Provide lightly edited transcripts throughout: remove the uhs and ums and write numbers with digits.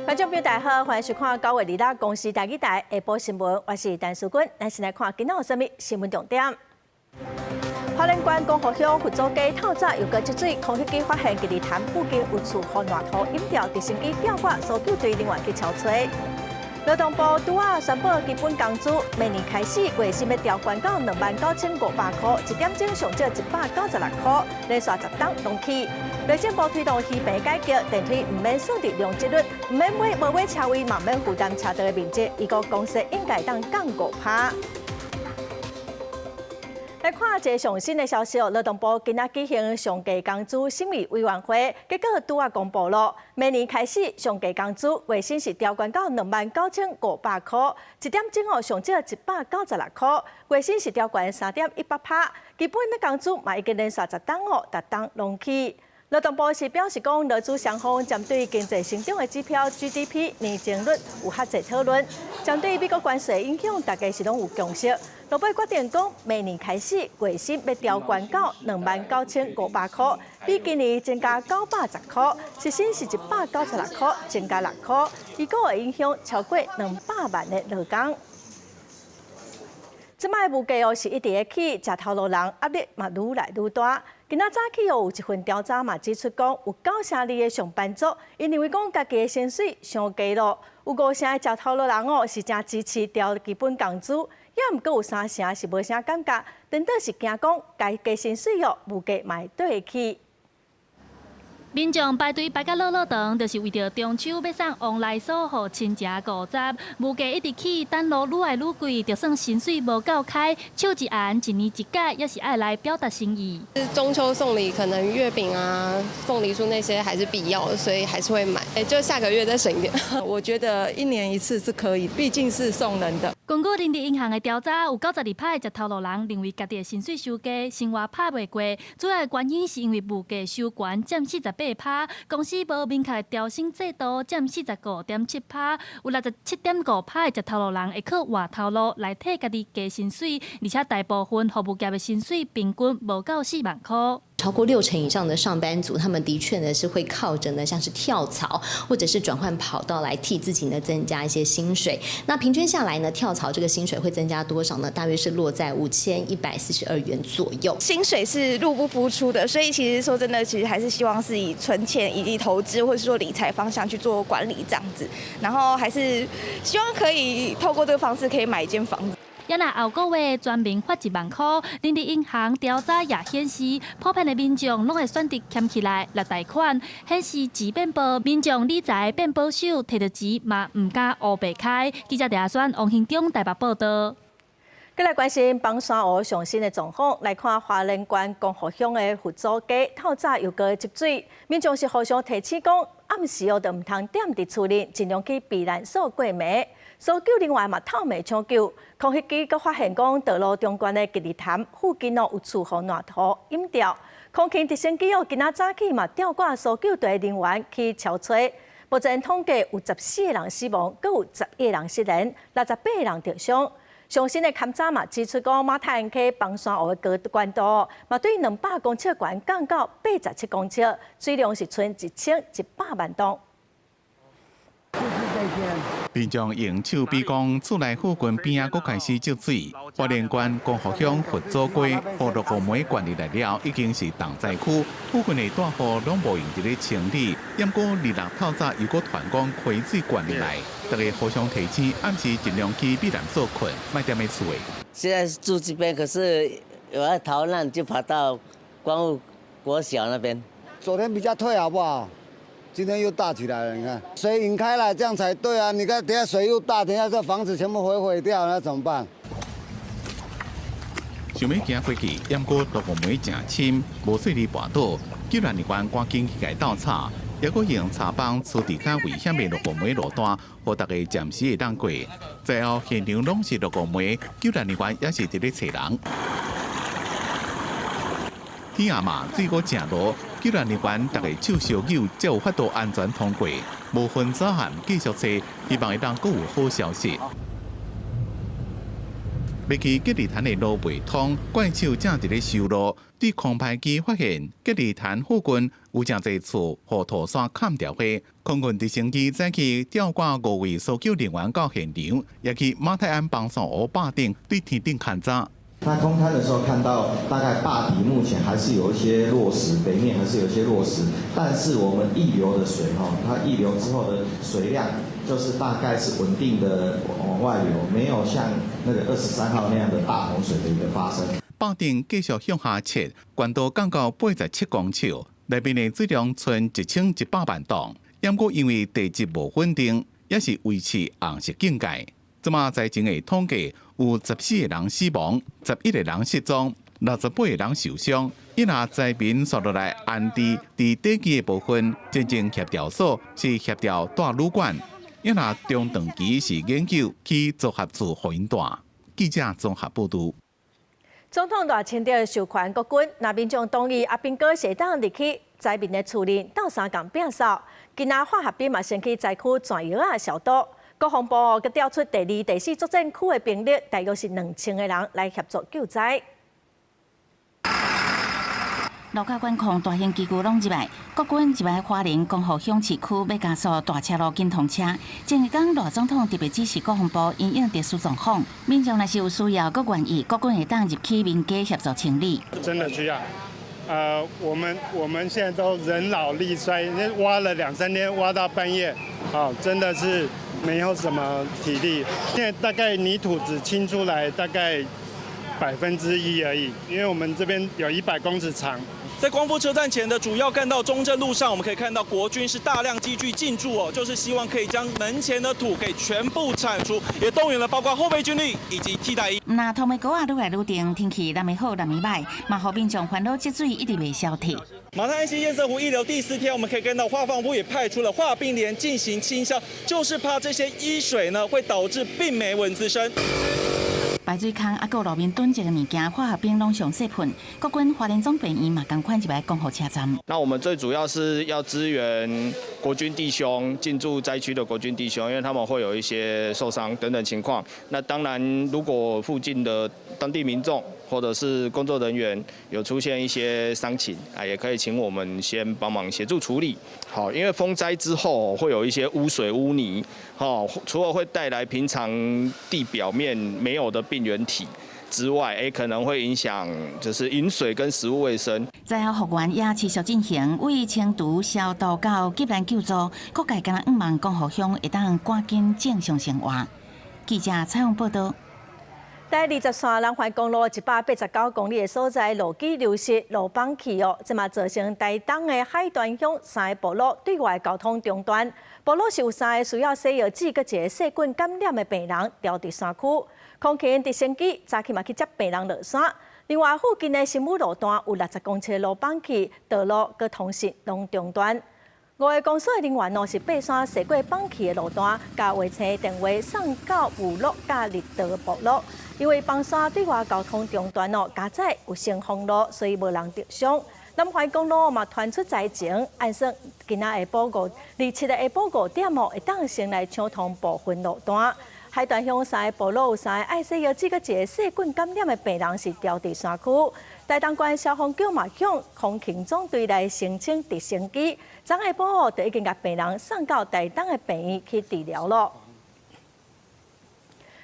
觀眾朋友大家好，歡迎收看9月26公視台語台下晡新聞，我是陳淑君。咱先來看今仔有啥物新聞重點。花蓮縣光復鄉佛祖街透早又閣積水，空氣機發現吉利潭附近有厝予爛土淹掉，直升機吊掛搜救隊人員去搜揣。勞動部拄仔宣布基本工資，明年開始月薪欲調懸到29,500箍，一點鐘上少196箍，連續10冬攏起。內政部推動漁棚改革，電梯毋免算佇容積率，毋免買無買車位，嘛毋免負擔車道的面積，伊個公設應該當降5趴。來看一个上新的消息，勞動部今仔舉行上低工資審議委員會，結果拄仔公布咯。明年開始，上低工資月薪是調懸到29,500箍，一點鐘哦上少196箍，月薪是調懸3.18趴。基本的工資嘛已經連續10冬哦，逐冬攏起。勞動部是表示講，勞資雙方針對經濟成長的指標 GDP 年增率有較濟討論，針對美國關稅影響，大家是攏有共識。落尾決定講，明年開始月薪欲調懸到29,500箍，比今年增加910箍，時薪是196箍，增加6箍，預估會影響超過200萬的勞工。這擺物價哦是一直咧起，食頭路人壓力嘛愈來愈大。今仔早起哦有一份調查嘛指出講，有92%的上班族，𪜶認為講家己的薪水傷低咯。有五成的食頭路人哦是誠支持調基本工資，也毋過有三成是無啥感覺，顛倒是驚講家加薪水哦，物價嘛會綴起。民眾排隊排甲落落長，就是為著中秋欲送旺來酥予親情五十。物價一直起，等路愈來愈貴，就算薪水無夠開，手一按一年一改，也是愛來表達心意。中秋送禮可能月餅啊、鳳梨酥那些還是必要的，所以還是會買。就下個月再省一點。我覺得一年一次是可以，畢竟是送人的。根據人力銀行的調查，有92%的食頭路人認為家己的薪水傷低，生活拍袂過。主要的原因是因為物價收懸佔48趴，公司無明確的調薪制度佔45.7趴，有67.5趴的食頭路人會靠換頭路來替家己加薪水，而且大部分服務業的薪水平均無夠4萬箍。超過六成以上的上班族，他們的確呢是會靠着呢，像是跳槽或者是轉換跑道來替自己呢增加一些薪水。那平均下來呢，跳槽這個薪水會增加多少呢？大約是落在5142元左右。薪水是入不敷出的，所以其實說真的，其實還是希望是以存錢以及投資或者說理財方向去做管理這樣子。然後還是希望可以透過這個方式可以買一間房子。也若後個月全民發1萬箍，人力銀行調查也顯示，普遍的民眾攏會選擇儉起來來貸款，顯示錢變薄，民眾理財變保守，提著錢嘛毋敢烏白開。記者鄭阿選、王興中台北報道。閣來關心枋山湖上新的狀況，來看花蓮縣光復鄉的佛祖街透早又閣積水，民眾是互相提醒講，暗時哦就毋通踮佇厝裡，盡量去避難所過暝。搜救人員嘛透暝搶救，空襲機閣發現講道路中間的吉利潭附近哦有厝予爛土淹掉，空勤直升機哦今仔早起嘛吊掛搜救隊人員去搜揣。目前統計有14個人死亡，閣有11個人失聯，68個人著傷。上新的勘查嘛指出講，馬太鞍溪枋山湖的高懸度嘛對200公尺懸降到87公尺，水量是賰1100萬噸。民眾用手比講，厝內附近邊仔閣開始積水。花蓮縣光復鄉佛祖街，予落雨梅灌入來了，已經是重災區。附近的大戶攏無閒佇咧清理，毋過26透早又閣傳講溪水灌入來，大家互相提醒，暗時盡量去避難所睏，莫踮咧厝的。現在住這邊，可是有要逃難就跑到光復國小那邊。昨天比較退，好不好？今天又大起來了，你看水引開來，這樣才對啊！你看，等下水又大，等下這房子全部毀毀掉，那怎麼辦？想欲行過去，毋過落雨梅誠深，無細膩跋倒，救援人員趕緊去共鬥插，猶閣用柴枋處置較危險的落雨梅路段，予大家暫時會當過。最後現場攏是落雨梅，救援人員也是佇咧揣人。天暗嘛，水閣誠濁，救援人員逐个手相搝，才有法度安全通過。無分早暗繼續揣，希望會當閣有好消息。欲去隔離潭的路袂通，怪手正佇咧修路。對空拍機發現隔離潭附近有誠濟厝予土山崁掉去。空軍直升機早起吊掛五位搜救人員到現場，也去馬太鞍崩山湖壩頂對天頂勘查。那空勘的時候看到，大概壩底目前還是有一些落石，北面還是有一些落石，但是我們溢流的水哈，它溢流之後的水量就是大概是穩定的往外流，沒有像那個23號那樣的大洪水的一個發生。壩頂繼續向下切，懸度降到87公尺，內面的水量賰1100萬噸。毋過因為地質無穩定，也是維持紅色警戒。這馬災情的統計，有14個人死亡，11個人失蹤，68個人受傷。伊若災民紲落來安置佇地基的部分，真正協調所是協調蹛旅館。伊若中長期是研究起組合厝予𪜶蹛。記者綜合報導。總統賴清德授權國軍，若民眾同意阿兵哥會當入去災民的厝裡鬥相共摒掃。今仔化學兵嘛先去災區轉藥仔消毒。國防部閣調出第二、第四作戰區的兵力，大約是2000個人來協助救災。路口管控大型機具攏入來，國軍入來花蓮光復鄉市區欲加速大車路緊通車。前一工賴總統特別指示國防部因應特殊狀況，民眾若是有需要，閣願意，國軍會當入去民家協助清理。真的需要，我們現在都人老力衰，挖了兩三天，挖到半夜，啊，真的是沒有什麼體力。現在大概泥土只清出來大概1%而已，因為我們這邊有100公尺長。在光復車站前的主要幹道中正路上，我們可以看到國軍是大量機具進駐哦，就是希望可以將門前的土給全部鏟除，也動員了包括後備軍力以及替代役。那土的溝仔愈來愈重，天氣愈好愈䆀，嘛予民眾煩惱積水一直袂消退。馬太鞍溪堰塞湖溢流第四天，我們可以看到化防部也派出了化冰連進行清消，就是怕這些淤水呢會導致病媒蚊滋生。排水孔啊，閣路面囤積的物件，化學兵攏詳細噴。國軍花蓮總病院嘛，仝款入來光復車站。那我們最主要是要支援國軍弟兄進駐災區的國軍弟兄，因為他們會有一些受傷等等情況。那當然，如果附近的當地民眾或者是工作人員有出現一些傷情啊，也可以請我們先幫忙協助處理。好，因為風災之後會有一些污水污泥，好，除了會帶來平常地表面沒有的病原體之外，可能會影響就是飲水跟食物衛生。災後復原也持續進行，為清除消毒到急難救助，各界敢若向望光復鄉會當趕緊正常生活。記者採訪報導。台20線南環公路189公里的所在，路基流失、路崩去哦，這嘛造成台東的海端鄉三個部落對外交通中斷。部落是有三個需要西藥劑，閣一個細菌感染的病人牢佇山區。空勤直升機早起嘛去接病人落山。另外，附近的新武路段有60公尺的路崩去，道路閣通訊攏中斷。五个公所的人員哦，是爬山踅過崩去的路段，共衛星電話送到部落佮綠島部落。因為崩山對外交通中斷哦，佳哉有先封路，所以無人著傷。南環公路嘛傳出災情，按算今仔下晡27日下晡5點哦，會當先來搶通部分路段。海端鄉三个部落有三個愛西藥劑閣一個細菌感染的病人是牢佇山區。台東縣消防局嘛向空勤總隊來申請直升機，昨下晡哦就已經共病人送到台東的病院去治療囉。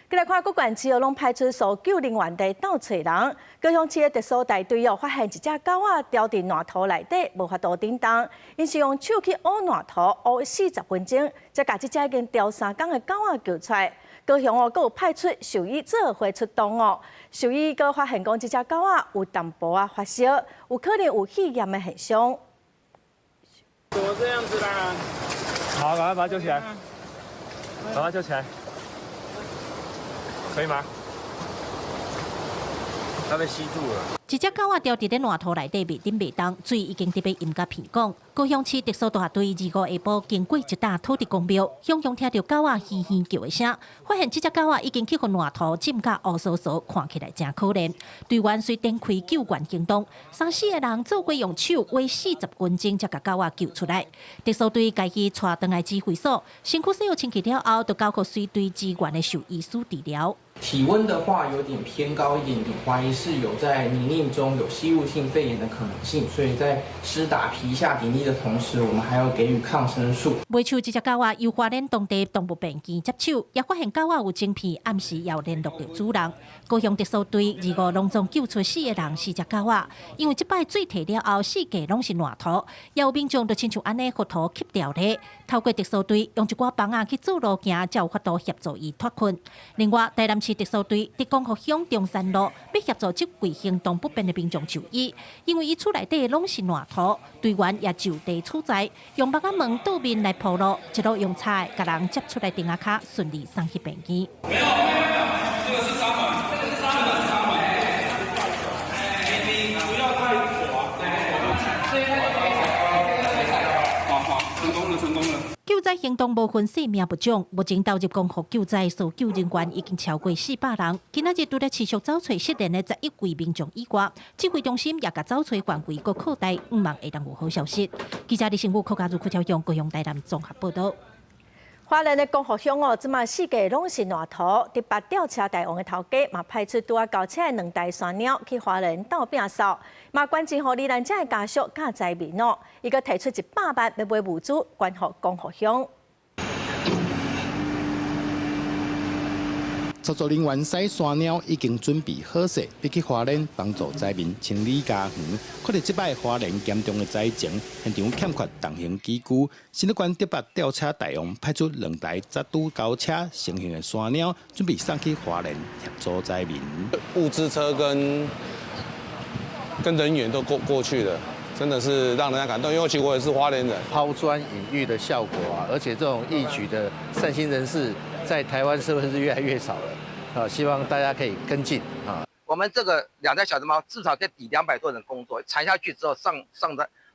過來看各縣市哦，攏派出搜救人員佇鬥揣人。高雄市的特搜大隊哦，發現一隻狗仔牢佇爛塗內底，無法度振動。𪜶是用手去挖爛塗，挖40分鐘，才共這隻已經牢3工的狗仔救出來。高雄哦，閣有派出獸醫做伙出動哦。獸醫閣發現講，這隻狗仔有淡薄仔發燒，有可能有肺炎的現象。怎麼這樣子啦？好，趕快把它救起來，把它救起來，可以嗎？它被吸住了。一隻狗仔牢佇咧爛土內底袂振袂動，水已經佇欲淹甲鼻管。高雄市特搜大隊25下晡經過一搭土地公廟，雄雄聽著狗仔嘻嘻叫的聲，發現這隻狗仔已經去予爛土浸甲烏趖趖，看起來誠可憐。隊員隨展開救援行動，三四个人做伙用手挖40分鐘，才共狗仔救出來。特搜隊共伊帶轉來指揮所，身軀洗好清氣了後，就交予隨隊支援的獸醫師治療。體溫的話有點偏高一點點，懷疑是有在泥濘中有吸入性肺炎的可能性，所以在施打皮下點滴的同時，我們還要給予抗生素。袂手這隻狗仔由花蓮當地動物病院接手，也發現狗仔有晶片，暗時有聯絡著主人。高雄特搜隊25攏總救出四个人，四隻狗仔，因為這擺水退了後，四界攏是爛土，也有民眾就親像按呢予土吸牢咧。透過特搜隊用一寡枋仔去做路徑，才有法度協助伊脫困。另外，台南市特搜隊佇光復鄉中山路，欲協助這位行動不便的民眾就醫，因為伊厝內底攏是爛土，隊員也就地取材，用木仔門倒面來鋪路，一路用柴共人接出來釘仔跤，順利送去病院。沒有，沒有，這個是閘門，這個是閘門。你不要太滑。好好，成功了，成功了。救災行動無分性命物種，目前投入光復救災搜救人員已經超過400人。今仔日除了持續找揣失聯的11位民眾以外，指揮中心也共找揣範圍閣擴大，向望會當有好消息。記者李新武、柯家如、柯超雄、高雄台南綜合報導。花蓮的光復鄉哦，這馬四界攏是爛土。竹北吊車大王的頭家嘛派出拄仔交車的兩台山鳥去花蓮鬥摒掃，嘛捐錢予罹難者的家屬佮災民哦。伊閣提出100萬欲買物資捐予光復鄉。操作人員駛山鳥已經準備好勢，欲去花蓮幫助災民清理家園。看著這擺花蓮嚴重的災情，現場欠缺重型機具，新竹縣竹北吊車大王派出兩台十拄交車成型的山鳥，準備送去花蓮協助災民。物資車跟人員都過去了，真的是讓人家感動。因為其實我也是花蓮人，拋磚引玉的效果啊，而且這種義舉的善心人士在台灣社會是越來越少了，啊，希望大家可以跟進啊。我們這個兩台小熊貓至少可以抵200多人工作，鏟下去之後上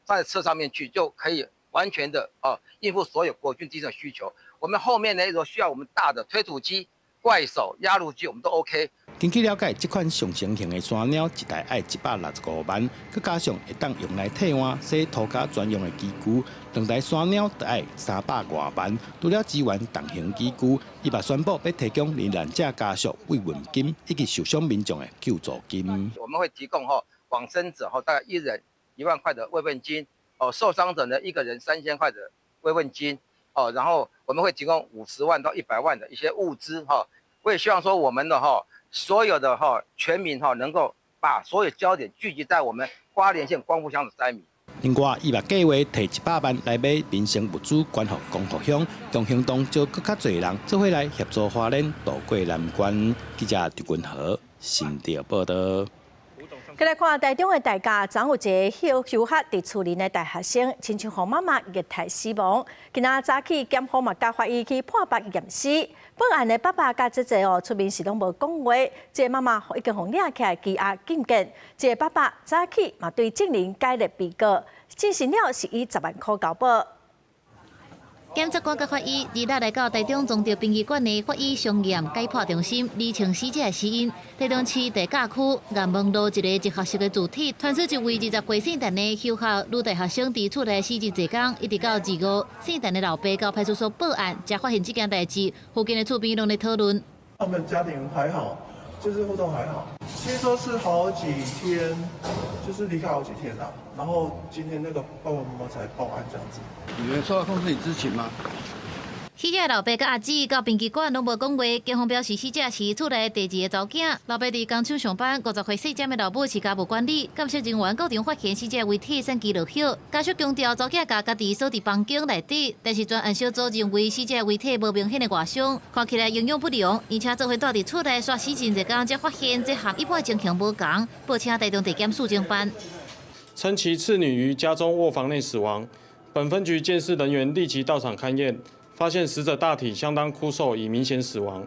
在車上面去，就可以完全的哦應付所有國軍弟兄的需求。我們後面呢，如果需要我們大的推土機、怪手、壓路機，我們都 OK。根據了解，這款上新型的山鳥一台愛165萬，閣加上會當用來替換洗塗跤專用的機具，兩台山鳥就愛300外萬。除了支援重型機具，伊嘛宣布欲提供罹難者家屬慰問金以及受傷民眾的救助金。我們會提供吼往生者吼大概一人1萬塊的慰問金，哦受傷者呢一個人3000塊的慰問金，哦然後我們會提供50萬到100萬的一些物資哈。我也希望說我們的哈。所有的哈全民哈能夠把所有焦點聚集在我們花蓮縣光復鄉的災民。另外，伊嘛計劃提100萬來買民生物資，捐予光復鄉，用行動招閣較濟人做伙來協助花蓮渡過難關。記者張君和新竹報導。過來看台中的代駕，昨有一个休學佇厝裡的大學生，親像予媽媽虐待死亡。今仔早起，檢方嘛共法醫去破腹驗屍。報案的爸爸佮姐姐哦，出面時攏無講話。這個媽媽已經予掠起來羈押禁見。這個爸爸早起嘛對證人改列被告，證實了是以10萬箍交保。檢察官佮法醫二日來到台中中正殯儀館的法醫傷驗解剖中心，釐清死者的死因。台中市地甲區岩門路一个集合式的住宅，傳出一位20歲姓陳的休學女大學生佇厝內死佇濟工，一直到25姓陳的老爸到派出所報案，才發現這件代誌。附近的厝邊攏咧討論。他們家庭還好，就是互動還好。聽說是好幾天，就是離開好幾天啦。然後今天那個爸爸媽媽才報案這樣子。你們收到通知，你知情嗎？死者老爸佮阿姊到殯儀館攏無講話，警方表示死者是厝內第二个查某囝。老爸佇工廠上班，50歲細占的老母是家務管理。鑑識人員到場發現死者遺體散肌落血，家屬強調查某囝共家己鎖佇房間內底，但是專案小組認為死者遺體無明顯的外傷，看起來營養不良，而且做伙蹛佇厝內煞死真濟工，才發現這和一般情形無仝，報請台中地檢署偵辦。稱其次女於家中臥房內死亡，本分局鑑識人員立即到場勘驗。發現死者大體相當枯瘦，已明顯死亡，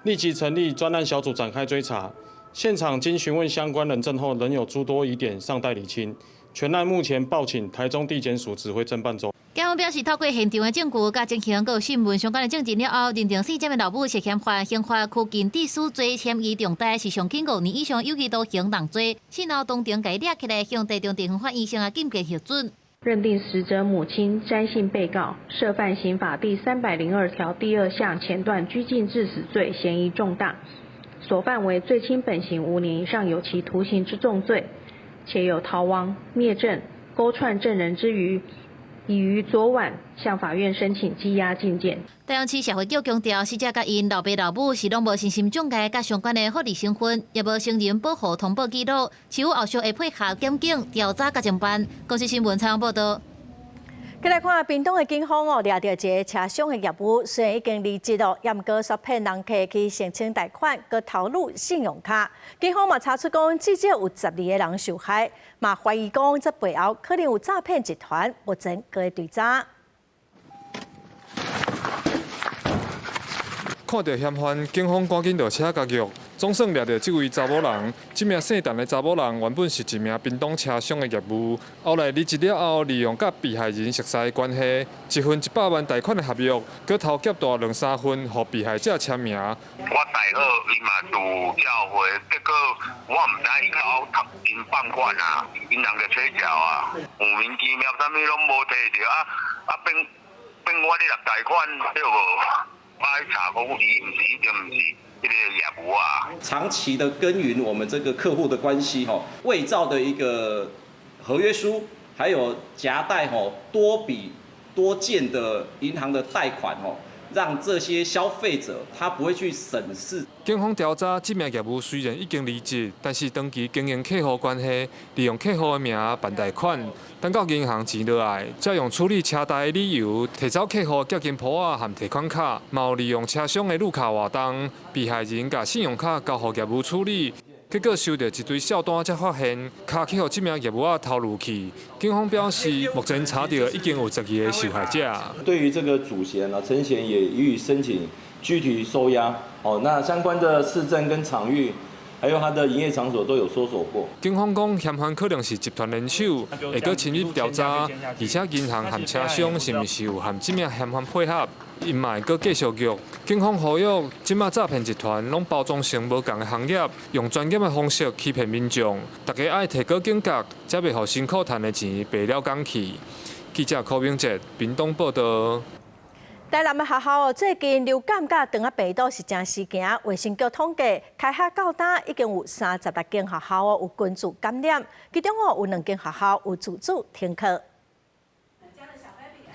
立即成立專案小組展開追查。现场经询问相关人证后，仍有诸多疑点尚待厘清。全案目前报请台中地检署指挥侦办中。检方表示，透过现场的证据、佮情形、佮讯问相关的证据了后，认定死者的老母涉嫌犯刑法拘禁致死罪，嫌疑重大，是上轻5年以上有期徒刑重罪。事后当庭共掠起来，向台中地方法院先啊禁见核准。认定死者母亲詹姓被告涉犯刑法第302条第二项前段拘禁致死罪，嫌疑重大，所犯为最轻本刑5年以上有期徒刑之重罪，且有逃亡、灭证、勾串证人之虞，已于昨晚向法院申请羁押禁见。台中市社会局强调，死者佮𪜶老爸老母是攏無身心障礙佮相關的法律身份，也無成人保護通報記錄，市府後續會配合檢警調查佮偵辦。公視新聞採訪報導。過來看屏東的警方哦，掠著一个車商的業務，雖然已經離職咯，也毋過煞騙人客去申請貸款，閣偷擄信用卡。警方嘛查出講，至少有12個人受害，嘛懷疑講這背後可能有詐騙集團，目前閣咧追查。看著嫌犯，警方趕緊落車夾獄，總算掠著這位查某人。這名姓陳的查某人原本是一名屏東車商的業務，後來離職了後，利用佮被害人熟似的關係，一份100萬貸款的合約，閣偷夾帶兩三份，予被害者簽名。我貸好，伊嘛有照會，結果我毋知伊𠢕𪜶放款啊，𪜶人就催繳啊，莫名其妙，啥物攏無提著啊啊變變我咧入貸款對無？我查講伊毋是，一定毋是這個業務啊。長期的耕耘我們這個客戶的關係，吼，偽造的一個合約書，還有夾帶吼多筆多件的銀行的貸款，吼，讓這些消費者他不會去審視。警方調查，這名業務雖然已經離職，但是長期經營客戶關係，利用客戶的名辦貸款，等到銀行錢落來，才用處理車貸的理由，提走客戶現金簿仔和提款卡，嘛有利用車商的綠卡活動，被害人共信用卡交予業務處理，結果收著一堆數單，才發現卡去予這名業務仔偷擄去。警方表示，目前查著已經有12個受害者。對於這個主嫌啊，陳賢也予以申請拘提收押。哦，那相關的市政跟場域，還有他的營業場所都有搜索過。警方講，嫌犯可能是集團聯手，會閣深入調查，而且銀行和車商是毋是有和這名嫌犯配合，𪜶嘛會閣繼續約。警方呼籲，這馬詐騙集團攏包裝成無仝的行業，用專業的方式欺騙民眾，大家愛提高警覺，才袂予辛苦趁的錢白了工去。記者柯明哲，屏東報導。台南的學校哦，最近流感佮腸仔病毒是誠時行。衛生局統計，開學到今已經有36間學校哦有群聚感染，其中哦有兩間學校有自主停課。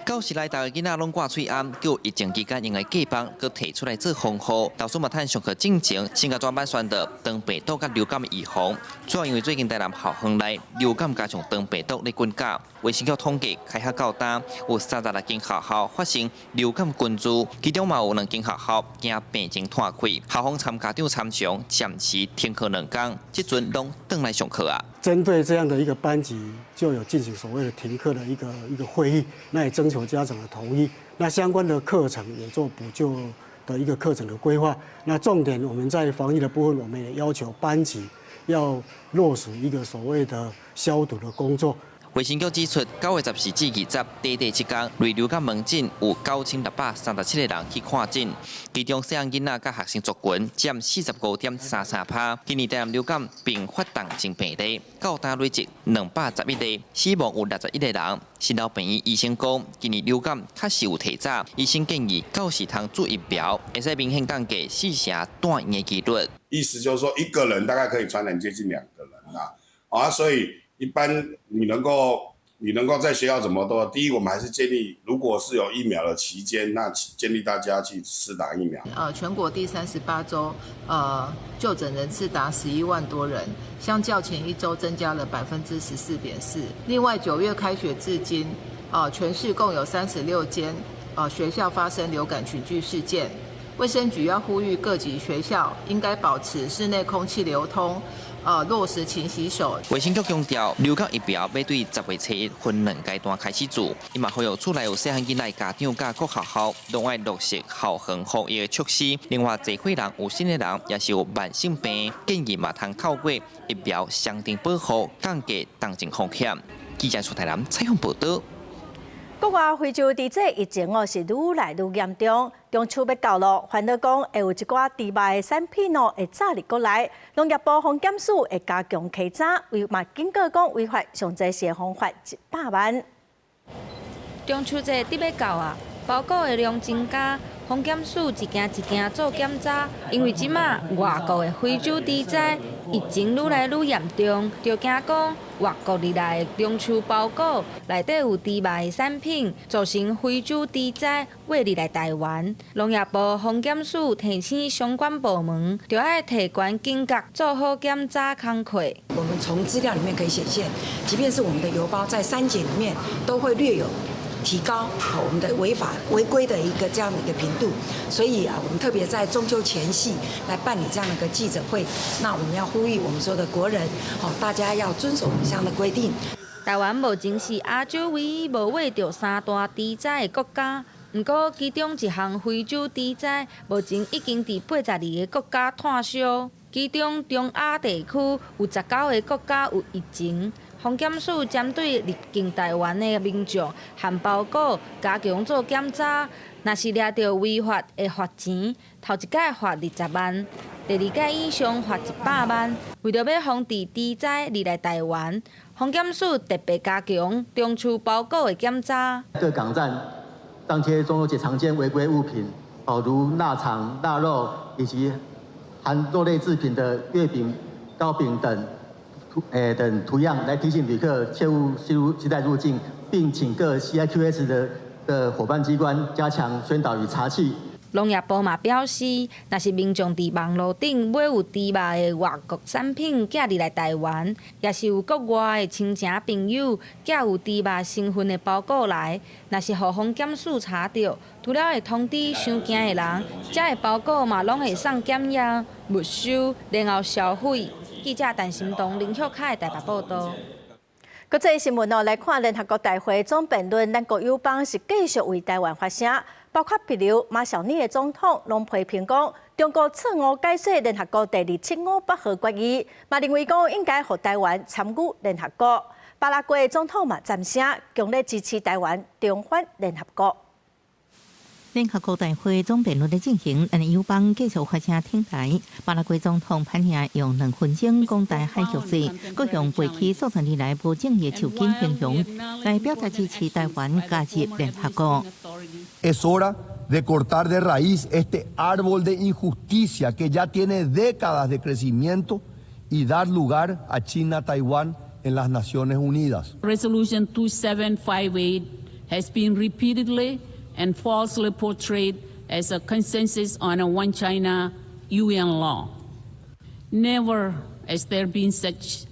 教室內逐个囡仔攏掛喙罨，閣疫情期間用的隔板閣提出來做防護。老師嘛趁上課進前，先共專班宣導腸病毒佮流感的預防。主要因為最近台南校園內流感加上腸病毒咧滾價，衛生局統計開學到今有36間學校發生流感群聚，其中嘛有兩間學校驚病情拖開，校方參家長參詳，暫時停課兩工，這陣攏轉來上課啊。針對這樣的一個班級，就有進行所謂的停課的一個會議，那也徵求家長的同意。那相關的課程也做補救的一個課程的規劃。那重點我們在防疫的部分，我們也要求班級要落實一個所謂的消毒的工作。衛生局指出，9月14至20，短短7天，類流感門診有9637個人去看診，其中細漢囡仔佮學生族群佔45.33%。今年台南流感併發重症病例，到今累積211例，死亡有61個人。新老病院醫生講，今年流感確實有提早，醫生建議到時通注疫苗，會使明顯降低四成住院的幾率。意思就是說，一個人大概可以傳染接近兩個人啦，啊，所以。一般你能夠在學校怎麼做？第一，我們還是建議，如果是有疫苗的期間，那建議大家去施打疫苗。全國第38周，就診人次達11萬多人，相較前一周增加了14.4%。另外，9月開學至今，全市共有36間學校發生流感群聚事件。衛生局要呼籲各級學校應該保持室內空氣流通。落實勤洗手。衛生局強調，流感疫苗欲對10月初一分兩階段開始注，伊嘛呼籲厝內有細漢囡仔家長佮各學校，攏愛落實校園防疫的措施。另外，濟歲人有身的人，抑是有慢性病，建議嘛通透過疫苗雙重保護，降低重症風險。記者出台南採訪報導。國外非洲豬災疫情哦是愈來愈嚴重，中秋欲到囉，煩惱講會有一寡豬肉的產品哦會炸入國來，農業部防檢署會加強稽查，違嘛警告講違法上濟是會罰100萬。中秋節得欲到啊，包裹的量增加，防檢署一件一件做檢查，因為這馬外國的非洲豬災疫情愈來愈嚴重，就驚講外國入來的中秋包裹內底有豬肉的產品，造成非洲豬災挖入來台灣。農業部防檢署提醒相關部門，著愛提懸警覺，做好檢查工課。我們從資料裡面可以顯現，即便是我們的郵包在三檢裡面都會略有提高我們的違法違規的一個這樣的一個頻度，所以啊，我們特別在中秋前夕來辦理這樣的一個記者會。那我們要呼籲我們所有的國人，好，大家要遵守這樣的規定。台灣目前是亞洲唯一無挖著三大豬災的國家，毋過其中一項非洲豬災，目前已經佇82個國家炭燒，其中中亞地區有19個國家有疫情。防檢署針對入境台灣的民眾和包裹加強做檢查，若是掠著違法會罰錢，頭一擺罰20萬，第二擺以上罰100萬。為著欲防止豬災入來台灣，防檢署特別加強中秋包裹的檢查。各港站張貼中秋節常見違規物品，哦，如臘腸、臘肉以及含肉類製品的月餅、糕餅等。等圖樣來提醒旅客切勿攜帶入境，並請各 CIQS 的夥伴機關加強宣導與查緝。農業部嘛表示，若是民眾佇網路頂買有豬肉的外國產品寄入來台灣，抑是有國外的親情朋友寄有豬肉成分的包裹來，若是予防檢署查著，除了會通知傷驚的人，遮的包裹嘛攏會送檢驗、沒收，然後銷毀。記者陳心東、林旭凱台北報導。國際新聞哦，來看聯合國大會總辯論，咱國友邦是繼續為台灣發聲，包括秘魯、馬紹爾的總統攏批評講，中國錯誤解釋聯合國第2758號決議，嘛認為講應該予台灣參與聯合國。巴拉圭總統嘛贊聲，強烈支持台灣重返聯合國。聯合國大會總辯論的進行，咱友邦繼續發聲挺台。巴拉圭總統潘尼亞用2分鐘講台海局勢，閣用背棄數十年來無正義樹根形容，來表達支持台灣加入聯合國。 Es hora de cortar de raíz este árbol de injusticia que ya tiene décadas de crecimiento y dar lugar a China, Taiwán en las Naciones Unidas. Resolution 2758 has been repeatedly and falsely portrayed as a consensus on a One China UN law. Never has there been such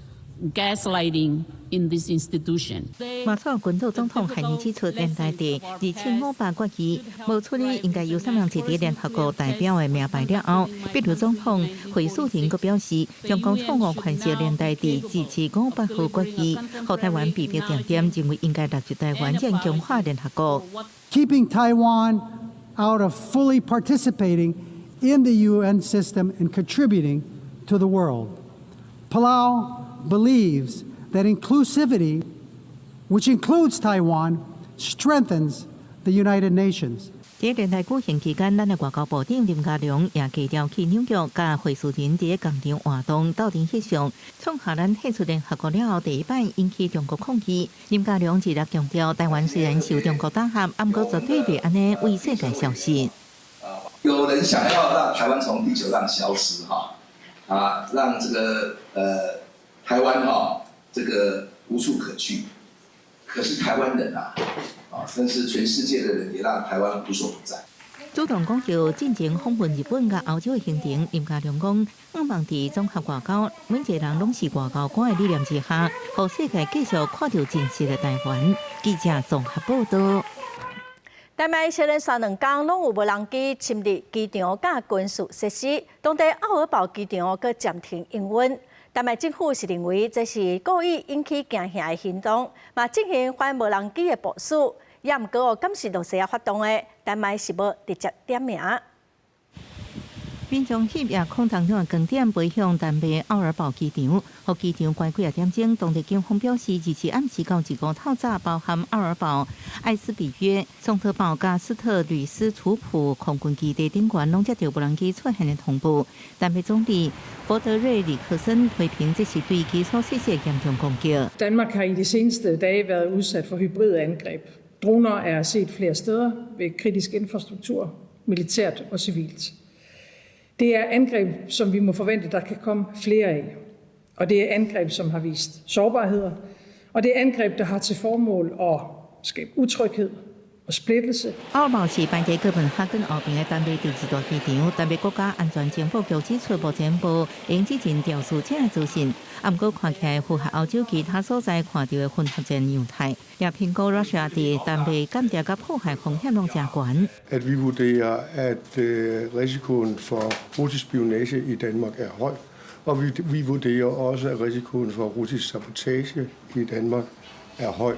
gaslighting in this institution. 馬紹爾群島總統還指出，聯大第2758決議無處理應該由啥人坐佇聯合國代表的名牌了後，秘魯總統惠素婷閣表示，中國錯誤詮釋聯大第2758號決議，予台灣被迫定點，認為應該納入台灣，才強化聯合國。 Keeping Taiwan out of fully participating in the UN system and contributing to the world. Palau believes that inclusivity, which includes Taiwan, strengthens the United Nations. 佇聯大舉行期間，咱的外交部長林佳龍也低調去紐約，佮惠素婷佇共場活動鬥陣翕相，創下咱退出聯合國了後第一擺引起中國抗議。林佳龍一直強調，台灣雖然受中國打壓，毋過絕對袂按呢為世界消失。有人想要讓台灣從地球上消失，哈，啊，讓這個台灣哈這個無處可去。可是台灣人啊，啊，甚至全世界的人也讓台灣無所不在。主動講著進前訪問日本佮歐洲的行程，林佳龍講，向望佇綜合外交，每一個人攏是外交官的理念之下，予世界繼續看著真實的台灣。記者綜合報導。丹麥接連續兩工攏有無人機侵入機場佮軍事設施，當地奧爾堡機場閣暫停營運。丹麥政府是認為這是故意引起驚嚇的行動，嘛進行反無人機的部署。也毋過，敢是露西亞發動的，丹麥是無直接點名。民眾翕夜空當中的光點飛向丹麥奧爾堡機場，予機場關幾仔點鐘。當地警方表示，24暗時到25透早，包含奧爾堡、艾斯比約、松特堡、佮斯特呂斯楚普空軍基地頂懸，攏接著無人機出現的通報。丹麥總理弗德瑞里克森批評這是對基礎設施嚴重攻擊。 Danmark har i de seneste dage været udsat for hybride angreb. Droner er set flere steder ved kritisk infrastruktur, militært og civilt. Det er angreb, som vi må forvente, der kan komme flere af. Og det er angreb, som har vist sårbarheder. Og det er angreb, der har til formål at skabe utryghed og splittelse. 奧爾堡是排佇哥本哈根後邊的丹麥第二大機場。丹麥國家安全情報局指出，目前無閒置人調查這個資訊。啊，毋過看起來符合歐洲其他所在看著的混合戰樣態。也評估 Russia 佇丹麥間諜佮破壞風險攏誠懸。 At vi vurderer, at risikoen for russisk spionage i Danmark er høj, og vi vurderer også, at risikoen for russisk sabotage i Danmark er høj.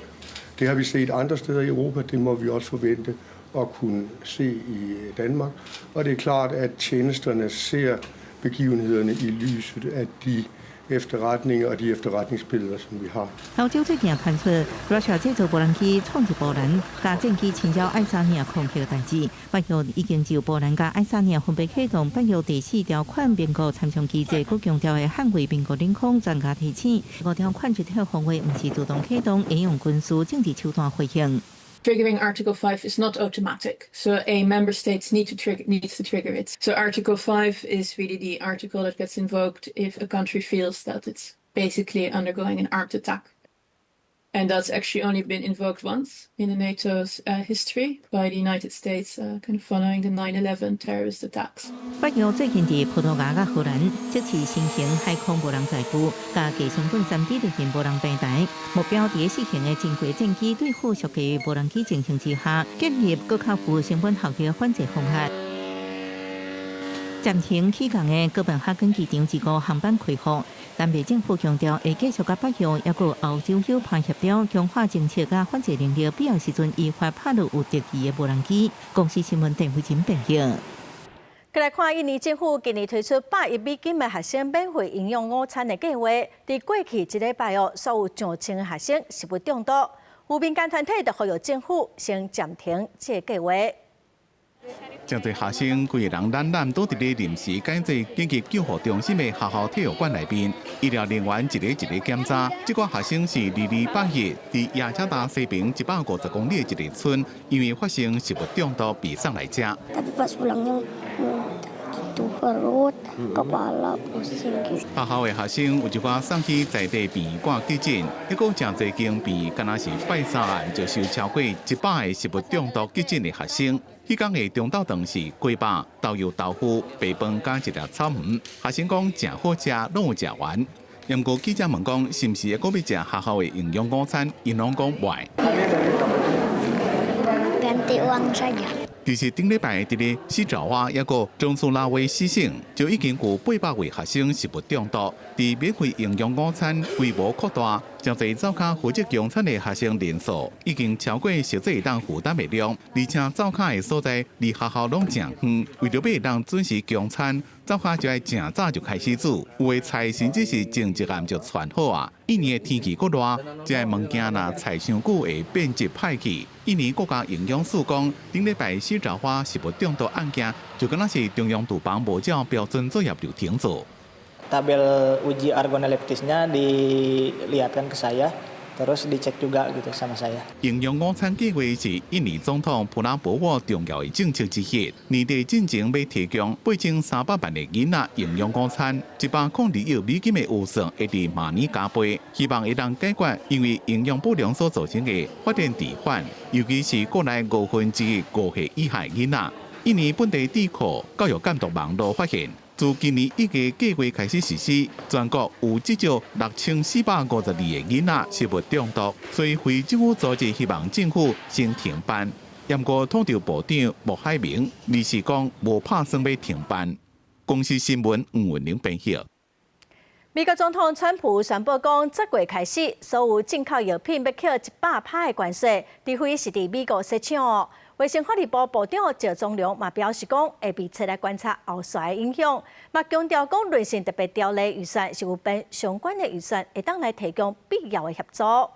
Det har vi set andre steder i Europa, det må vi også forvente at kunne se i Danmark. Og det er klart, at tjenesterne ser begivenhederne i lyset af de efterretninger og de efterretningsbilleder, som vi har. 歐洲最近傳出，Russia 製造無人機闖入波蘭，共戰機侵擾愛沙尼亞空域的代誌。北約已經就波蘭佮愛沙尼亞分別啟動北約第四條款盟國參詳機制，閣強調會捍衛盟國領空。專家提醒，五條款一體防衛毋是自動啟動，會用軍事政治手段回應。 Triggering Article 5 is not automatic, so a member state needs to trigger it. So Article 5 is really the article that gets invoked if a country feels that it's basically undergoing an armed attack. And that's actually only been invoked once in the NATO's history by the United States, kind of following the 9/11 terrorist attacks. 北約最近佇葡萄牙佮荷蘭測試新型海空無人載具，佮低成本3D 列印無人平台，目標佇四型的正規戰機對付俗嘅無人機情形之下，建立閣較具成本效益的反制方案。暫停起降的哥本哈根機場25航班恢復，丹麥政府強調會繼續佮北約抑閣歐洲夥伴協調，強化偵測佮反制能力，必要時陣依法拍落有敵意的無人機。公視新聞鄧慧珍編譯。過來看，印尼政府今年推出100億美金的學生免費營養午餐的計劃，佇過去一禮拜哦，所有上千個學生食物中毒，有民間團體就呼籲政府先暫停這個計劃。誠濟學生規个人懶懶倒佇咧臨時改做緊急救護中心的學校體育館內面，醫療人員一个一个檢查。這個學生是2月8日佇雅加達西邊150公里的一個村，因為發生食物中毒被送來遮。 Tapi pas pulangnya gitu perut, kepala pusing gitu. 學校的學生有一寡送去在地病院掛急診，抑閣誠濟間病院，敢若是拜三暗就收超過100個食物中毒急診的學生。彼工的中晝頓是雞肉、豆油豆腐、白飯佮一粒草莓。學生講誠好食，攏有食完。毋過記者問講，是毋是會閣欲食學校的營養午餐？𪜶攏講袂。 Ganti uang saja. 其實頂禮拜佇咧西爪哇抑閣中蘇拉威西省，就已經有800位學生食物中毒。佇免費營養午餐規模擴大，誠濟灶跤負責供餐的學生人數已經超過實際會當負擔的量，而且灶跤的所在離學校攏誠遠，為著欲會當準時供餐，灶跤就愛誠早就開始煮，有的菜甚至是前一暗就汆好啊。印尼的天氣閣熱，這个物件若菜傷久會變質歹去。印尼國家營養署講，頂禮拜西爪哇食物中毒案件，就敢若是中央廚房無照標準作業流程做。 Tabel uji organoleptisnya dilihatkan ke saya, terus dicek juga gitu sama saya. 營養午餐計劃是印尼總統普拉博沃重要的政策之一。年底進前欲提供8300萬个囡仔營養午餐，102億美金的預算會佇明年加倍，希望會當解決因為營養不良所造成的發展遲緩，尤其是國內1/5歲以下囡仔。印尼本地智庫教育監督網路發現，自今年1月計劃開始實施，全國有至少6452個囡仔食物中毒，所以非政府組織希望政府先停辦。毋過統籌部長莫海明臨時講無拍算欲停辦。公視新聞吳文玲編譯。美國總統川普宣布講，這月開始，所有進口藥品欲課100%的關稅，除非是佇美國設廠。衛生福利部部長趙宗龍嘛表示講，會密切來觀察後續的影響，嘛強調講，韌性特別條例預算是有編相關的預算，會當來提供必要的協助。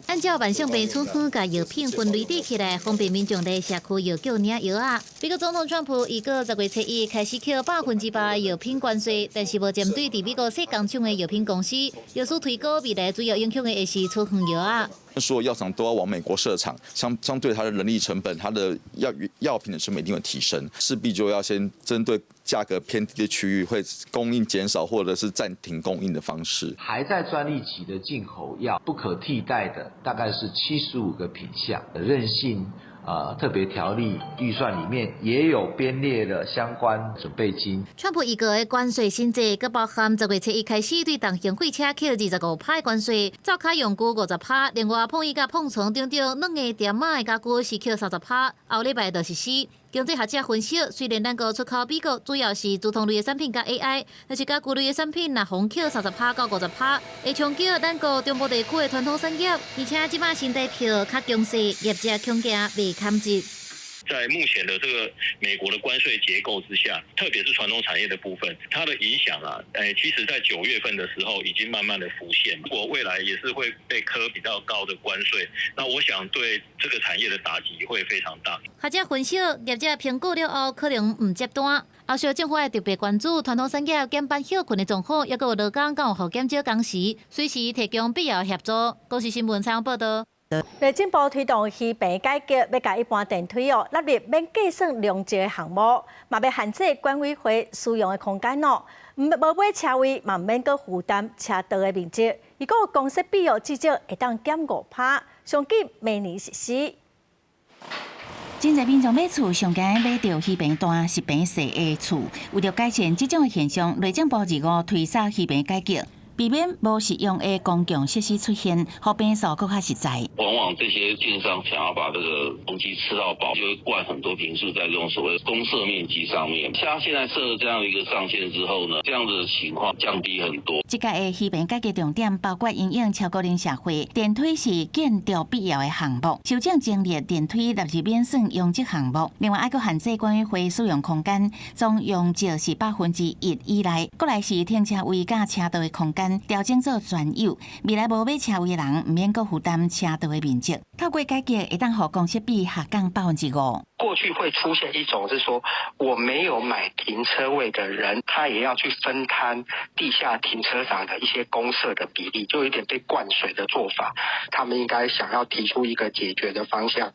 按照慢性病處方共藥品分類疊起來，方便民眾佇社區藥局領藥仔。美國總統川普預告10月初一開始課100%的藥品關稅，但是無針對佇美國設工廠的藥品公司。藥師推估未來主要影響的會是處方藥仔。所有藥廠都要往美國設廠，相對它的人力成本、它的藥品的成本一定會提升，勢必就要先針對價格偏低的區域，會供應減少或者是暫停供應的方式。還在專利期的進口藥不可替代的，大概是75個品項。韌性特別條例預算裡面也有編列了相關準備金。川普預告的關稅新制，閣包含10月初一開始對重型貨車課25%關稅，灶跤用具50%，另外碰椅佮碰床等等軟的墊仔的家具是課30%，後禮拜就實施。經濟學者分析，雖然咱國出口美國主要是資通類的產品佮 AI，但是家具類的產品若予課30%到50%，會衝擊咱國中部地區的傳統產業，而且這擺新台票較強勢，業者恐驚袂堪折。在目前的這個美國的關稅結構之下，特別是傳統產業的部分，它的影響啊，其實在9月份的時候已經慢慢的浮現。如果未來也是會被課比較高的關稅，那我想對這個產業的打擊會非常大。學者分析，業者評估了後可能毋接單。後續政府會特別關注傳統產業減班歇困的狀況，抑閣有勞工敢有予減少工時，隨時提供必要協助。公視新聞採訪報導。內政部推動魚棚改革，欲共一般電梯哦納入免計算容積的項目，嘛欲限制管委會使用的空間哦。毋無買車位，嘛毋免閣負擔車道的面積。如果公設比哦，至少會當減5%，上緊明年實施。真濟民眾買厝上驚買著魚棚大、實坪細的厝，為著改善這種的現象，內政部二五推捒魚棚改革。避免無實用的公共設施出現，予坪數閣較實在。往往這些建商想要把這個容積吃到飽，就會灌很多坪數在這種所謂公設面積上面。像現在設了這樣一個上限之後呢，這樣子的情況降低很多。這屆的魚棚改革重點包括因應超高齡社會，電梯是建築必要的項目，修正增列電梯納入免算容積項目。另外，愛閣限制管委會使用空間，總容積是1%以內。過來是停車位佮車道的空間。調整做專有，未來無買車位的人，毋免閣負擔車道的面積。透過改革，會當予公設比下降5%。過去會出現一種是說，我沒有買停車位的人，他也要去分攤地下停車場的一些公設的比例，就有點被灌水的做法。他們應該想要提出一個解決的方向，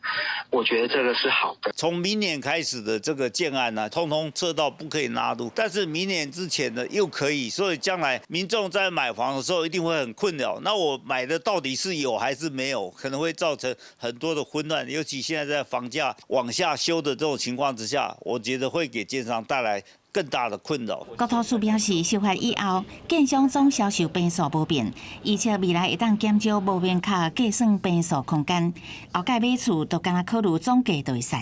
我覺得這個是好的。從明年開始的這個建案呢，通通車道不可以納入，但是明年之前呢又可以，所以將來民眾在買房的時候一定會很困擾。那我買的到底是有還是沒有，可能會造成很多的混亂，尤其現在在房價往下修的這種情況之下，我覺得會給建商帶來更大的困擾。國土署表示，修法以後，建商總銷售坪數無變，預測未來會當減少無明確計算坪數空間。後蓋買厝就干焦考慮總價就會使。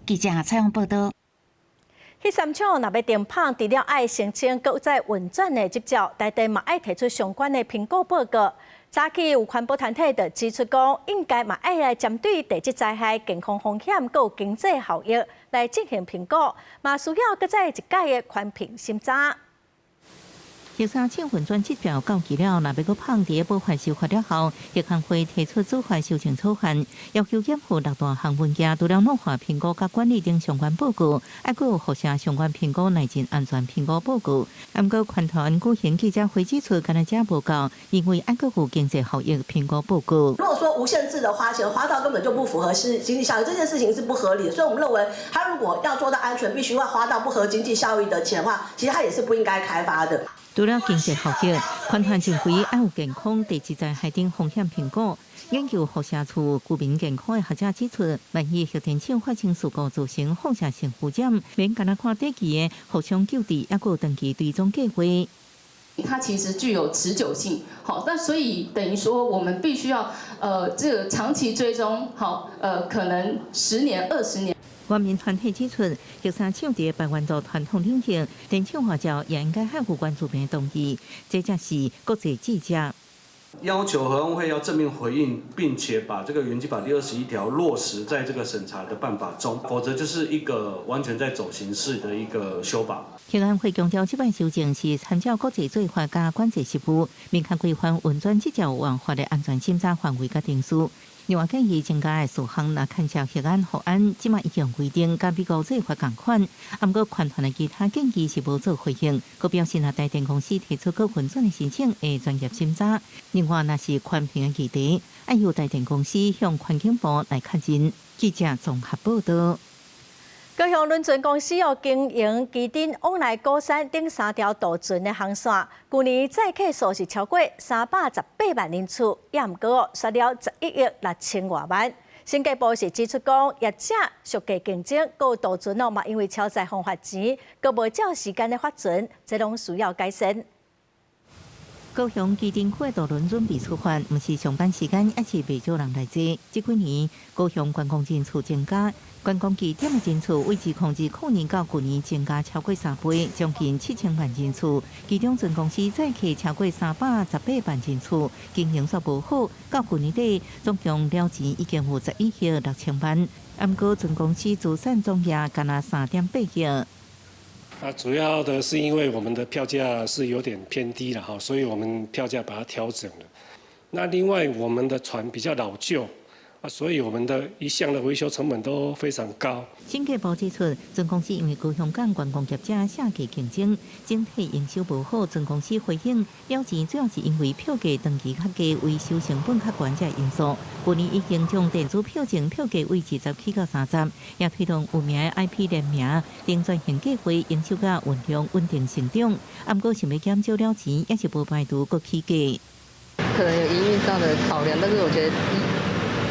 記者採訪報導。彼三廠若欲停麭，除了愛申請閣再運轉的執照，台電嘛愛提出相關的評估報告。早起有環保團體就指出講，應該嘛愛來針對地質災害、健康風險、閣有經濟效益來進行評估，嘛需要閣再一屆的環評審查。核三廠運轉執照到期了，若欲閣麭佇保法修法了後，核工會提出主法修正草案，要求檢附六大項文件，除了老化評估佮管理等相關報告，還閣有輻射相關評估、內戰安全評估報告。毋過，環團舉行記者會指出，干焦這無夠，因為愛閣有經濟效益評估報告。如果說無限制的花錢，花到根本就不符合是經濟效益，這件事情是不合理的。所以我們認為，他如果要做到安全，必須要花到不合經濟效益的錢的話，其實他也是不應該開發的。除了經濟效益，環團認為愛有健康地質災害等風險評估。研究輻射厝居民健康的學者指出，萬一核電廠發生事故造成放射性污染，免干焦看短期的互相救治，抑閣有長期追蹤計劃。它其實具有持久性，好，那所以等於說我們必須要，這個長期追蹤，好，可能10年、20年。原民團體指出，核三廠佇排灣族傳統領域，電廠外交也應該捍護原住民同意，這才是國際智者。要求核安會要正面回應，並且把這個原基法第21條落實在這個審查的辦法中，否則就是一個完全在走形式的一個修法。核安會強調，這擺修正是參照國際做法佮管制實務，明確規範運轉這條辦法的安全審查範圍佮程序。另外建議增加的事項，若牽涉核安、核安，這馬已經規定佮美國做法仝款。啊，毋過環團的其他建議是無做回應，閣表示若台電公司提出閣運轉的申請，會專業審查。另外，若是環評的議題，愛由台電公司向環境部來確認。記者綜合報道。高雄輪船公司哦，經營旗津往來鼓山等三條渡船的航線，舊年載客數是超過318萬人次，也毋過哦，蝕了11億6千外萬。審計部是指出講，業者俗價競爭，閣有渡船哦嘛，因為超載予罰錢，閣無照時間咧發船，這攏需要改善。高雄旗津區的渡輪準備出發，毋是上班時間，抑是袂少人來坐。這幾年高雄觀光人次增加，觀光地點的人次維持2020年到舊年增加超過3倍，將近7000萬人次。其中船公司載客超過318萬人次，經營煞無好。到舊年底，總共了錢已經有11億6千萬。毋過船公司資產總額干焦3.8億。啊，主要的是因為我們的票價是有點偏低了哈，所以我們票價把它調整了。那另外我們的船比較老舊。啊，所以我們的一項的維修成本都非常高。審計部指出，船公司因為高雄港觀光業者下價競爭，整體營收無好。船公司回應，了錢主要是因為票價長期較低、維修成本較懸這因素。去年已經將電子票證票價維持10起到30，也推動有名的 IP 聯名等轉型計劃，營收佮運量穩定成長。毋過想欲減少了錢，抑是無排除閣起價。可能有營運上的考量，但是我覺得。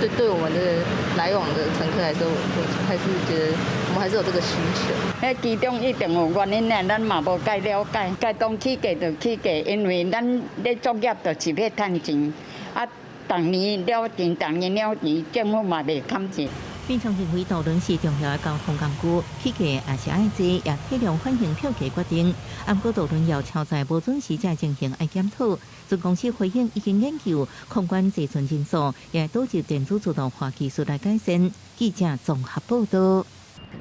對對我們的來往的乘客來說，我還是覺得我們還是有這個需求。彼其中一定有原因的，咱嘛無蓋了解。該當起價就起價，因為咱咧作業就是欲趁錢。啊，逐年了錢，逐年了錢，政府嘛袂減錢。民眾認為渡輪是重要的交通工具，起價也是愛坐，也體諒反映票價決定。毋過渡輪要超載無準時這情形愛檢討。船公司回應已經研究控管坐船人數，也導入電子自動化技術來改善。記者綜合報道。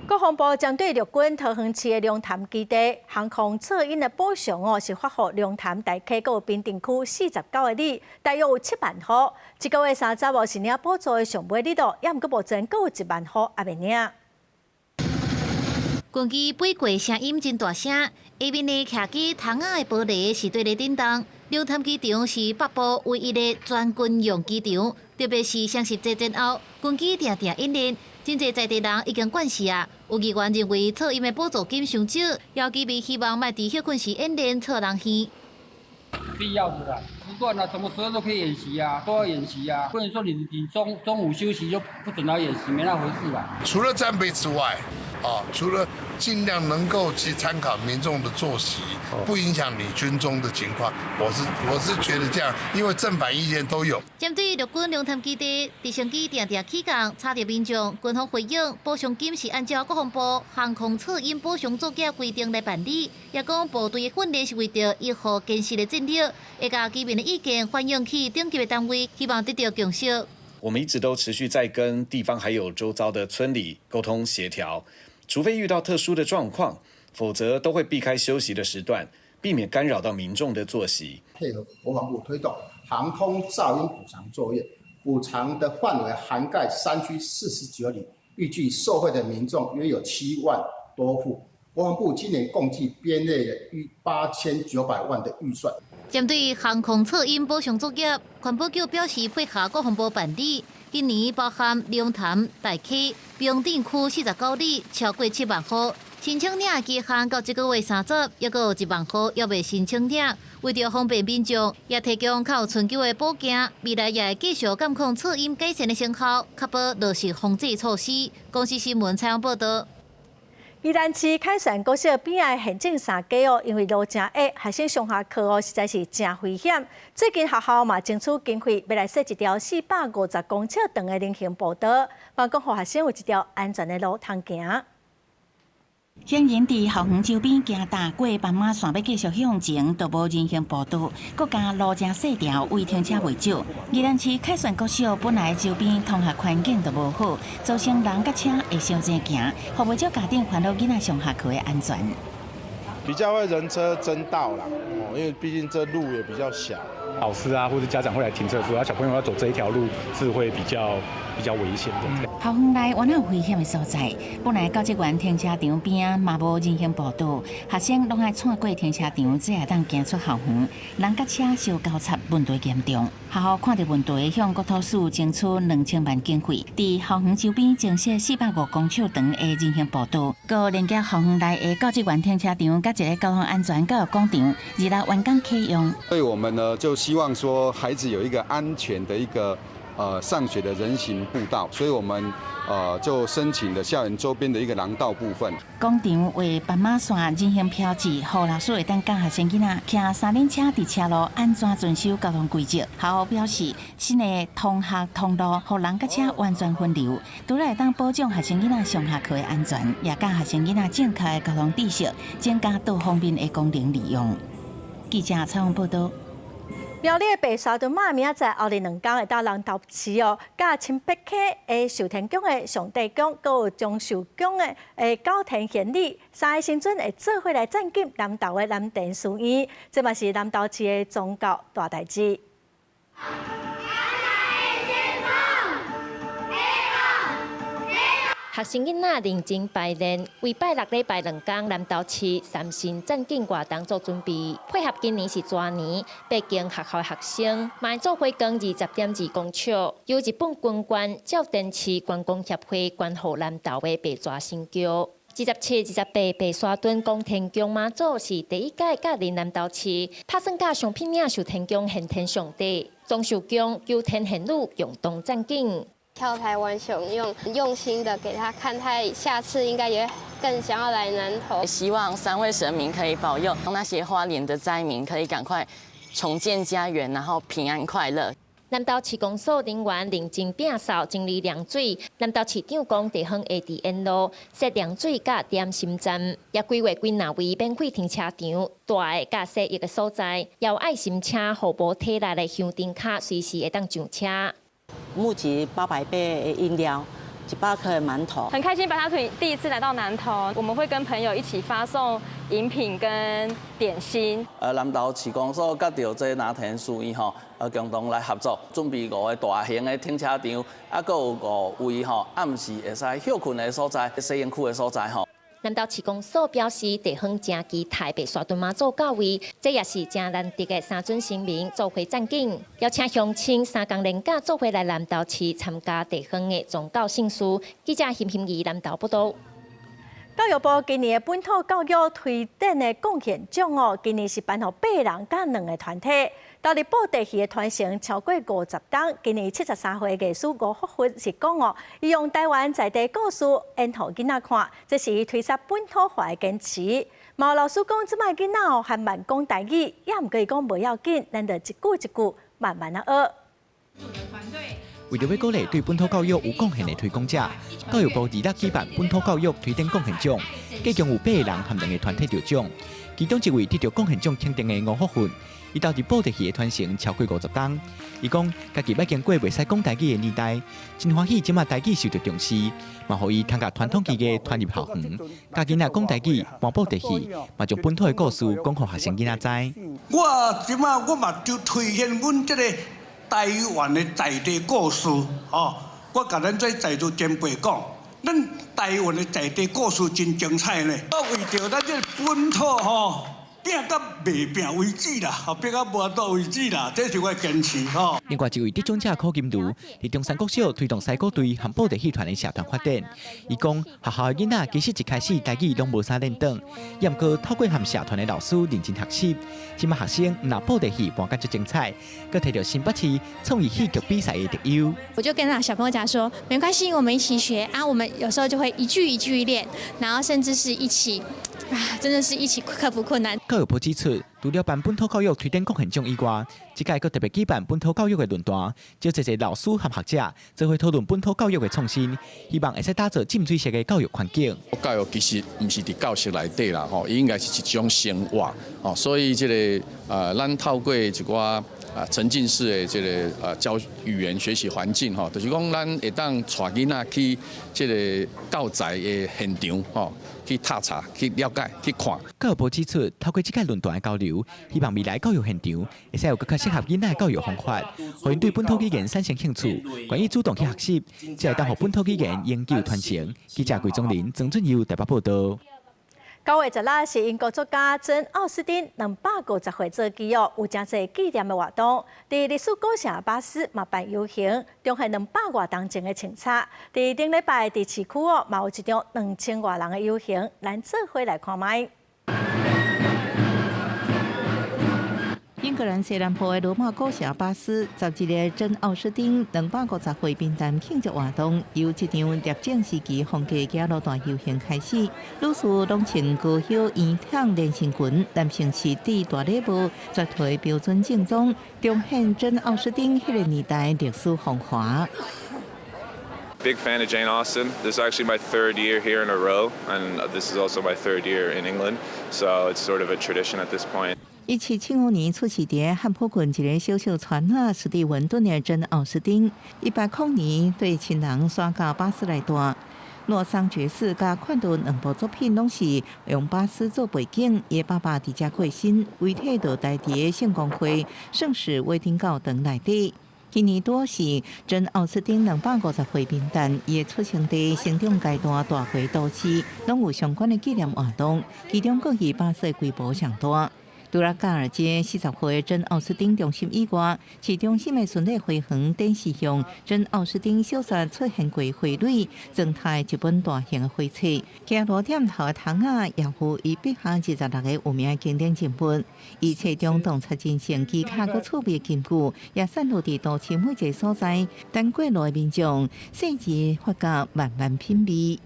國防部針對陸軍桃園市的龍潭基地航空噪音的補償哦，是發予龍潭大溪閣平鎮區49个里，大約有7萬戶。這個月30號是領補助的上尾日咯，抑毋過目前閣有1萬戶猶未領。軍機飛過聲音真大聲，下面的客機窗仔的玻璃是綴咧振動。龍潭機場是北部唯一的全軍用機場，特別是雙十節前後，軍機定定演練，真濟在地人已經慣勢啊。有議員認為噪音的補助金傷少，姚基明希望莫佇歇睏時演練吵人耳。必要的啦，不斷啊，什麼時候都可以演習啊，都要演習啊，不能說你中午休息就不准來演習，沒那回事啦。除了戰備之外，啊，除了盡量能夠去參考民眾的作息，不影響你軍中的情況，我是覺得這樣，因為正反意見都有。針對陸軍龍潭基地直升機定定起降，吵著民眾，軍方回應補償金是按照國防部航空噪音補償作業規定來辦理，也講部隊的訓練是為著維護堅實的戰力，會共居民的意見反映去頂級的單位，希望得到共識。我們一直都持續在跟地方還有周遭的村里溝通協調。除非遇到特殊的狀況，否則都會避開休息的時段，避免干擾到民眾的作息。配合國防部推動航空噪音補償作業，補償的範圍涵蓋山區49里，預計受惠的民眾約有7萬多戶。國防部今年共計編列了逾8900萬的預算。針對航空噪音補償作業，環保局表示配合國防部辦理。今年包含龍潭、大溪、平鎮區49里，超過7萬戶。申請領期限到這個月30，猶閣有1萬戶猶未申請領。為著方便民眾，也提供較有春秋的補件。未來也會繼續監控噪音改善的成效，確保落實防制措施。公視新聞採訪報道。宜蘭市凱旋國小邊仔的縣政三街哦，因為路誠狹，學生上下課哦，實在是誠危險。最近學校嘛爭取經費，欲來設一條450公尺長的人行步道，嘛講予學生有一條安全的路通行。行人佇校園周邊行踏過斑馬線，欲繼續向前，都無人行步道，閣加路誠細條，位停車袂少。宜蘭市凱旋國小本來周邊通學環境就無好，造成人佮車會相爭行，予袂少家長煩惱囡仔上下課的安全。比較會人車爭道啦，哦，因為畢竟這路也比較小。老師啊，或者家長會來停車的時候，小朋友要走這一條路是會比較危險的。校園內原來有危險的所在，本來教職員停車場邊嘛無人行步道，學生攏愛竄過停車場，才會當行出校園。人佮車相交插，問題嚴重。學校看著問題，向國土署爭取2000萬經費，佇校園周邊增設450公尺長的人行步道，閣連接校園內的教職員停車場，佮一个交通安全教育廣場，二六完工啟用。所以我們呢就希望說，孩子有一個安全的一個上學的人行步道，所以我們就申請了校園周邊的一個廊道部分。廣場畫斑馬線人行標誌，予老師會當教學生囡仔騎三輪車佇車路按怎遵守交通規則。學校表示，新的通學通路，予人佮車完全分流，除了會當保障學生囡仔上下課的安全，也教學生囡仔正確的交通知識，增加多方面的功能利用。記者採訪報導。苗栗的白沙屯媽明仔載後日兩工會到南投市哦，佮新北溪的壽天宮的上帝宮，閣有長壽宮的九天玄女，三个神尊會做伙來讚進南投的南田書院，這嘛是南投市的宗教大代誌。學生囡仔認真排練，為拜六禮拜兩工南投市三神讚進活動做準備。配合今年是蛇年，八間學校學生嘛做伙扛20.2公尺，由日本軍官照田市觀光協會捐予南投的白蛇神轎。27、28白沙屯拱天宮媽祖是第一屆駕臨南投市，拍算佮上片嶺壽天宮玄天上帝、長壽宮九天玄女共同讚景。跳台灣熊，用心的給他看，他下次應該也會更想要來南投。希望三位神明可以保佑那些花蓮的災民可以趕快重建家園，然後平安快樂。南投市公所人員認真摒掃清理涼水。南投市長講，地方會佇沿路設涼水佮點心站，也規劃幾若位免費停車場，大的佮細的所在，也有愛心車予無體力的鄉鎮跤，隨時會當上車。募集800杯飲料，100顆的饅頭。很開心白沙屯第一次來到南投，我們會跟朋友一起發送飲品跟點心。南投市公所佮著這南田書院吼，共同來合作，準備五個大型的停車場，啊，閣有五位吼暗時會使歇睏的所在、洗身軀的所在吼。南投市公所表示，地方誠期待白沙屯媽祖到位，這也是誠難得的三尊神明做伙讚景，邀請鄉親三工連假做伙來南投市參加地方的宗教盛事。記者欣欣怡南投報導。教育部今年的本土教育推展的貢獻獎哦，今年是頒予八人佮兩個團體。投入布袋戲的傳承超過50冬，今年73歲的藝師吳福佛是講哦，伊用台灣在地故事演予囡仔看，這是伊推捒本土化的堅持。嘛有老師講，這擺囡仔哦，還慢講台語，也毋過伊講無要緊，咱就一句一句慢慢仔學。為著欲鼓勵對本土教育有貢獻的推廣者，教育部二六舉辦本土教育推展貢獻獎，計共有八個人和兩個團體得獎。其中一位得著貢獻獎肯定的吳福佛，伊投入布袋戲的傳承超過50冬。伊講，家己捌經過袂使講台語的年代，真歡喜這馬台語受著重視，嘛予伊通共傳統技藝傳入校園，教囡仔講台語、搬布袋戲，嘛將本土的故事講予學生囡仔知。我這馬我嘛就推薦阮這個台灣的在地故事，吼！我共咱這在座前輩講，咱台灣的在地故事真精彩呢。我為著咱這個本土吼，拼到袂拼为止啦，拼到无法度为止啦，这是我的坚持吼。另外一位得奖者柯金如，伫中山国小推动西鼓队和布袋戏团的社团发展。伊讲，学校的囡仔其实一开始台语拢无啥练转，也毋过透过和社团的老师认真学习，这马学生毋若布袋戏搬甲足精彩，阁摕著新北市创意戏剧比赛的特优。我就跟那小朋友讲说，没关系，我们一起学啊。我们有时候就会一句一句练，然后甚至是一起，啊，真的是一起克服困难。教育部指出，除了办本土教育推展贡献奖以外，这届阁特别举办本土教育的论坛，召济济老师和学者做伙讨论本土教育的创新，希望会使打造浸水式的教育环境。教育其实毋是伫教室内底啦，吼，伊应该是一种生活，吼，所以这个咱透过一寡沉浸式的这个教语言学习环境，吼，就是讲咱会当带囡仔去这个教材的现场，吼，去踏查、去了解、去看。教育部指出，透过这届论坛的交流，希望未来教育现场会使有更较适合囡仔的教育方法，予𪜶对本土语言产生兴趣，愿意主动去学习，才会当予本土语言永久传承。记者桂宗林、曾俊佑台北报道。9月10日是英国作家珍·奥斯汀250岁造纪哦，有真济纪念的活动。伫历史古城巴斯嘛办游行，重现200外冬前的穿插。伫顶礼拜伫市区哦，嘛有一场2000外人的游行，咱做伙来看觅。英格兰西南部的罗马古城巴斯，11日珍奥斯汀250岁冥诞庆祝活动，由这场摄政时期风格走路大游行开始。女士拢穿高胸圆筒连身裙，男性是戴大礼帽，绝对标准正装，彰显珍奥斯汀彼个年代历史风华。 Big fan of Jane Austen. This is actually my third year here in a row, and this is also my third year in England, so it's sort of a tradition at this point. 1775年出世伫汉普郡一个小小村仔史蒂文顿的珍奥斯汀，1800年缀亲人徙到巴斯来住。诺桑爵士佮看到两部作品拢是用巴斯做背景，伊爸爸伫遮过身，遗体就待伫圣公会圣史威丁教堂内底。今年拄是珍奥斯汀250岁冥诞，伊的出生地、成长阶段、大街都市，拢有相关的纪念活动，其中阁以巴斯的规模上大。除了加尔街40号的珍奥斯汀中心以外，市中心的巡礼花园展示用珍奥斯汀小说出现过花蕊，装台一本大型的画册。走路点头的窗仔也有伊笔下26个有名的经典人物，伊册中洞察人生技巧阁趣味金句，也散落伫都市每一个所在。等过路的民众细致发觉，慢慢品味。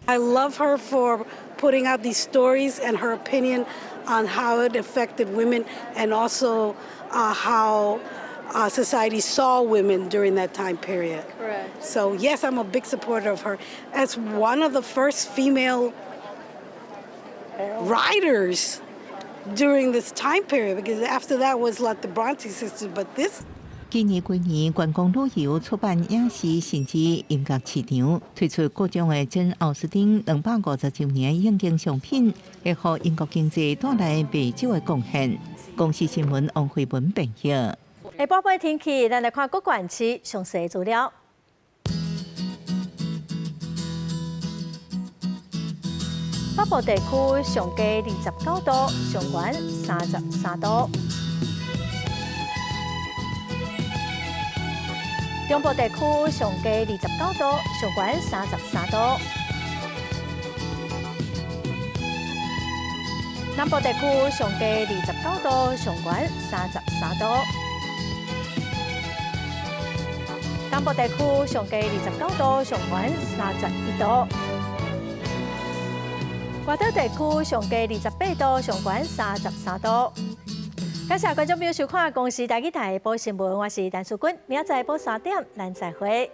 I love her for putting out these stories and her opinion on how it affected women and also how society saw women during that time period. Correct. So, yes, I'm a big supporter of her as one of the first female writers during this time period, because after that was like the Bronte sisters, but this 今年规年，观光旅游、出版、影视甚至音乐市场推出各种的珍奥斯汀250周年应景商品，会予英国经济带来袂少的贡献。公视新闻王慧文编译。下晡晡天气，咱来看各县市详细资料。北部地区上低29度，上悬33度。中部地区上低29度，上悬33度。南部地区上低29度，上悬33度。东部地区上低29度，上悬31度。外岛地区上低28度，上悬33度。感谢观众朋友收看《公视台语台报新闻》，我是陈淑君，明仔载下晡3点，咱再会。